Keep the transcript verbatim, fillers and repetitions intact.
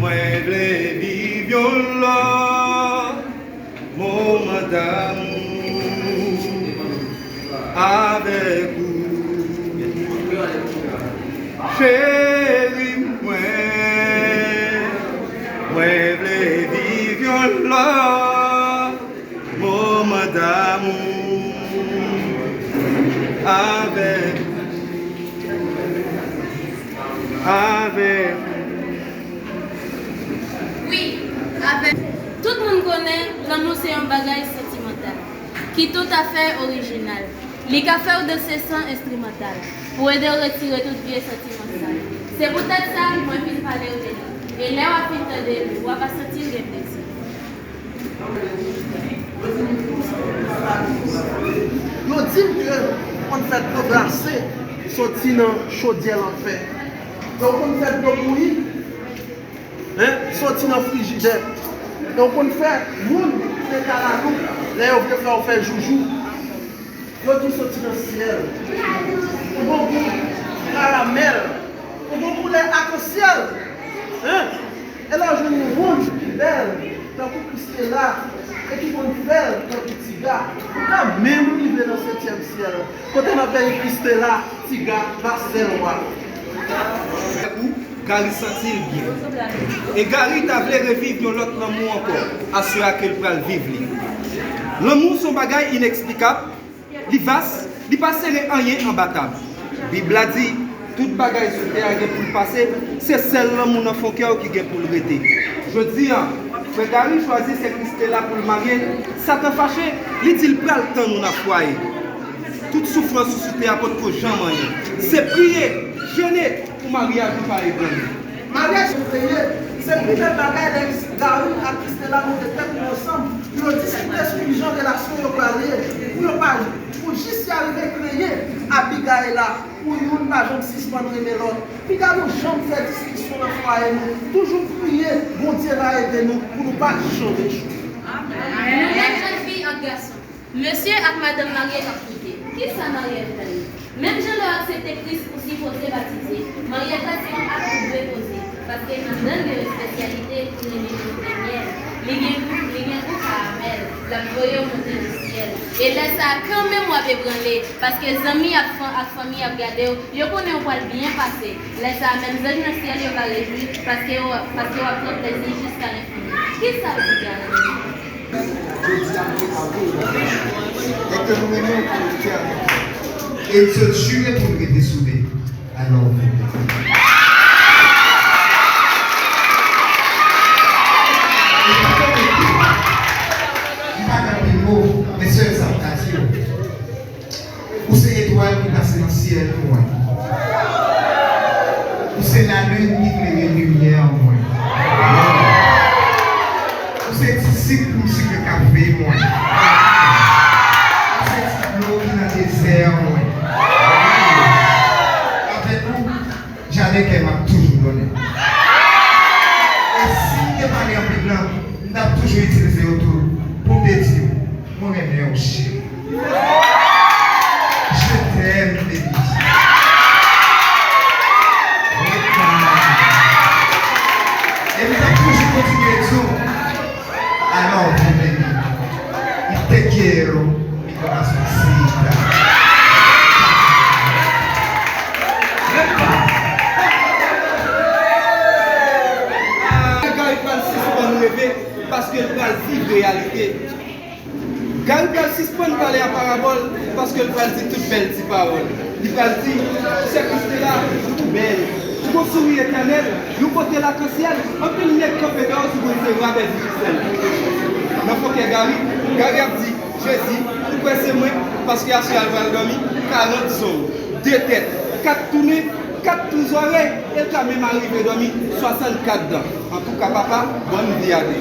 Mwen vle viv yon lòt moman damou avèk ou. Cheri mwen, mwen vle viv yon lòt moman damou avèk, avèk. Wi, avèk. Tout moun konnen lanmou se yon bagay santimantal, ki toutafè orijinal. Li ka fè w danse san enstrimantal, pou ede w retire tout vye santiman sal. Se poutèt sa, mwen vin pale w de li. E lè w ap fin tande li, w ap santi l gen plezi. Yo di m ke ou konn fè dlo glase soti nan chodyè lanfè. Ke ou konn fè dlo bouyi, en, soti nan frijidè. E ou konn fè moun fè kalalou lè yo vle fè w fè joujou. Yo di soti nan syèl. Ou gon gou karamèl. Ou gon koulè akansyèl. Hein? E lè w jwenn yon wonj ki bèl, tankou Kristela, e ki konn fè l tankou Tiga, ou ka menm rive nan setyèm syèl, kote n ap benyen Kristela, Tiga, Masèl, wa. Gary santi l byen. E Gary ta vle reviv yon lòt lanmou ankò, aswè a ke l pral viv li. Lanmou se yon bagay ineksplikab, li vas, li pa sere anyen anba tab. Bib la di, tout bagay sou tè a gen pou l pase, se sèl lanmou nan fon kè w ki gen pou l rete. Jodi a, frè Gary chwazi sè Kristela pou l marye, Satan fache, li di l pral tann ou nan fwaye. Tout soufrans ou sou tè a potko janm anyen. Se priye, jene, pou maryaj ou pa ebranle. Maryaj se priye, se pi bèl bagay lè Gary ak Kristela mete tèt yo ansanm, pou yo diskite sou kijan relasyon yo pral ye, pou yo pa, pou jis y arive kreye Abigayla, pou youn pa janm sispann renmen lòt. Piga nou janm fè diskisyon nan fwaye nou, toujou priye Bondye va ede nou pou nou pa janm echwe. Menm jèn fi ak gason. Mesye ak madanm marye k ap koute, kisa maryaj la ye? Menm jan lè w aksepte Kris ou sipoze batize, maryaj la se yon ak ou dwe poze, paske anndan l gen espesyalite pou renmen kote myèl. Li gen gou, li gen gou karamèl, l ap voye w monte nan syèl. E lè sa a kanmenm w ap ebranle, paske zanmi ak fan, ak fanmi ap gade w, yo konnen w pral byen pase. Lè sa a menm zanj nan syèl yo va rejwi, paske w, paske w ap pran plezi jiska lenfini. Kisa w di Gary? Jodi a, m te ka voye w. E ke nou renmen w pou etènèl. E n sot jire pou n rete soude. I love you. E m pa gen anpil mo, men sèl sa m ka di w. Ou se etwal ki pase nan syèl mwen. Ou se lalin ki klere limyè mwen. Ou se ti sik pou m sikre kafe mwen. Ou se ti dlo ki nan dezè mwen. Avèk ou, jaden kè m ap toujou donnen. E si m te pale anpil lang, m t ap toujou itilize yo tou pou m te di w, mwen renmen w, cheri. Je t'aime, baby. E m t ap toujou kontinye di w, I love you, baby. Y te quiero, mi corazoncita. Gary pral sispann reve, paske l pral viv reyalite. Gary pral sispann pale an parabòl, paske l pral di tout bèl ti pawòl. Li pral di, sè Kristela, ou bèl. Ou gon souri etènèl, yon bote lakansyèl, anpil nèg kanpe dèyè w sou Boulevard Bèl Divisèl. Nan fon kè Gary, Gary ap di, Jezi, ou kwè se mwen, paske aswè a l pral dòmi karant zong, de tèt, kat tounen, kat twou zòrèy, e l ka menm arive dòmi swasannkat dan. Antouka, papa, bòn vi a de.